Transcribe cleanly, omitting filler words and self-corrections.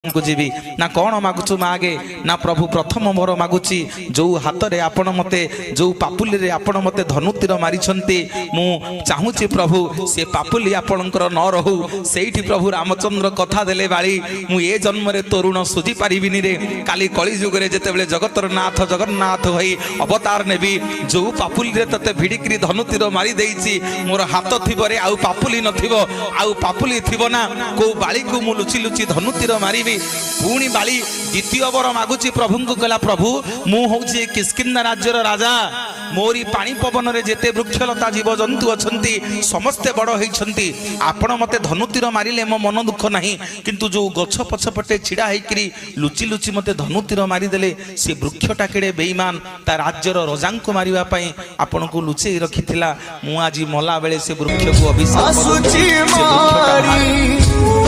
କୁ ଯିବି ନା କ'ଣ ମାଗୁଛୁ ମାଗେ? ନା ପ୍ରଭୁ, ପ୍ରଥମ ମୋର ମାଗୁଛି, ଯୋଉ ହାତରେ ଆପଣ ମତେ, ଯୋଉ ପାପୁଲିରେ ଆପଣ ମତେ ଧନୁତୀର ମାରିଛନ୍ତି, ମୁଁ ଚାହୁଁଛି ପ୍ରଭୁ, ସେ ପାପୁଲି ଆପଣଙ୍କର ନ ରହୁ। ସେଇଠି ପ୍ରଭୁ ରାମଚନ୍ଦ୍ର କଥା ଦେଲେ, ବାଳି, ମୁଁ ଏ ଜନ୍ମରେ ତୋ ଋଣ ସୁଝି ପାରିବିନି ରେ। କାଲି କଳି ଯୁଗରେ ଯେତେବେଳେ ଜଗତର ନାଥ ଜଗନ୍ନାଥ ହୋଇ ଅବତାର ନେବି, ଯୋଉ ପାପୁଲିରେ ତତେ ଭିଡ଼ିକିରି ଧନୁତୀର ମାରି ଦେଇଛି, ମୋର ହାତ ଥିବରେ ଆଉ ପାପୁଲି ନଥିବ। ଆଉ ପାପୁଲି ଥିବ ନା, କୋଉ ବାଳିକୁ ମୁଁ ଲୁଚି ଲୁଚି ଧନୁତୀର ମାରିବି? ପୁଣି ବାଳି ଦ୍ୱିତୀୟ ବର ମାଗୁଛି ପ୍ରଭୁଙ୍କୁ। କହିଲା, ପ୍ରଭୁ, ମୁଁ ହଉଛି କିଷ୍କିନ୍ଦା ରାଜ୍ୟର ରାଜା। ମୋରି ପାଣି ପବନରେ ଯେତେ ବୃକ୍ଷଲତା ଜୀବଜନ୍ତୁ ଅଛନ୍ତି, ସମସ୍ତେ ବଡ଼ ହେଇଛନ୍ତି। ଆପଣ ମତେ ଧନୁତୀର ମାରିଲେ ମୋ ମନ ଦୁଃଖ ନାହିଁ, କିନ୍ତୁ ଯୋଉ ଗଛ ପଛପଟେ ଛିଡ଼ା ହେଇକିରି ଲୁଚି ଲୁଚି ମତେ ଧନୁତୀର ମାରିଦେଲେ, ସେ ବୃକ୍ଷଟା କେଡ଼େ ବେଇମାନ, ତା ରାଜ୍ୟର ରଜାଙ୍କୁ ମାରିବା ପାଇଁ ଆପଣଙ୍କୁ ଲୁଚେଇ ରଖିଥିଲା। ମୁଁ ଆଜି ମଲା ବେଳେ ସେ ବୃକ୍ଷକୁ ଅଭିଶାପ ଦଉଛି, ଆସୁଛି ସେ ବୃକ୍ଷଟା ମାଡ଼ି।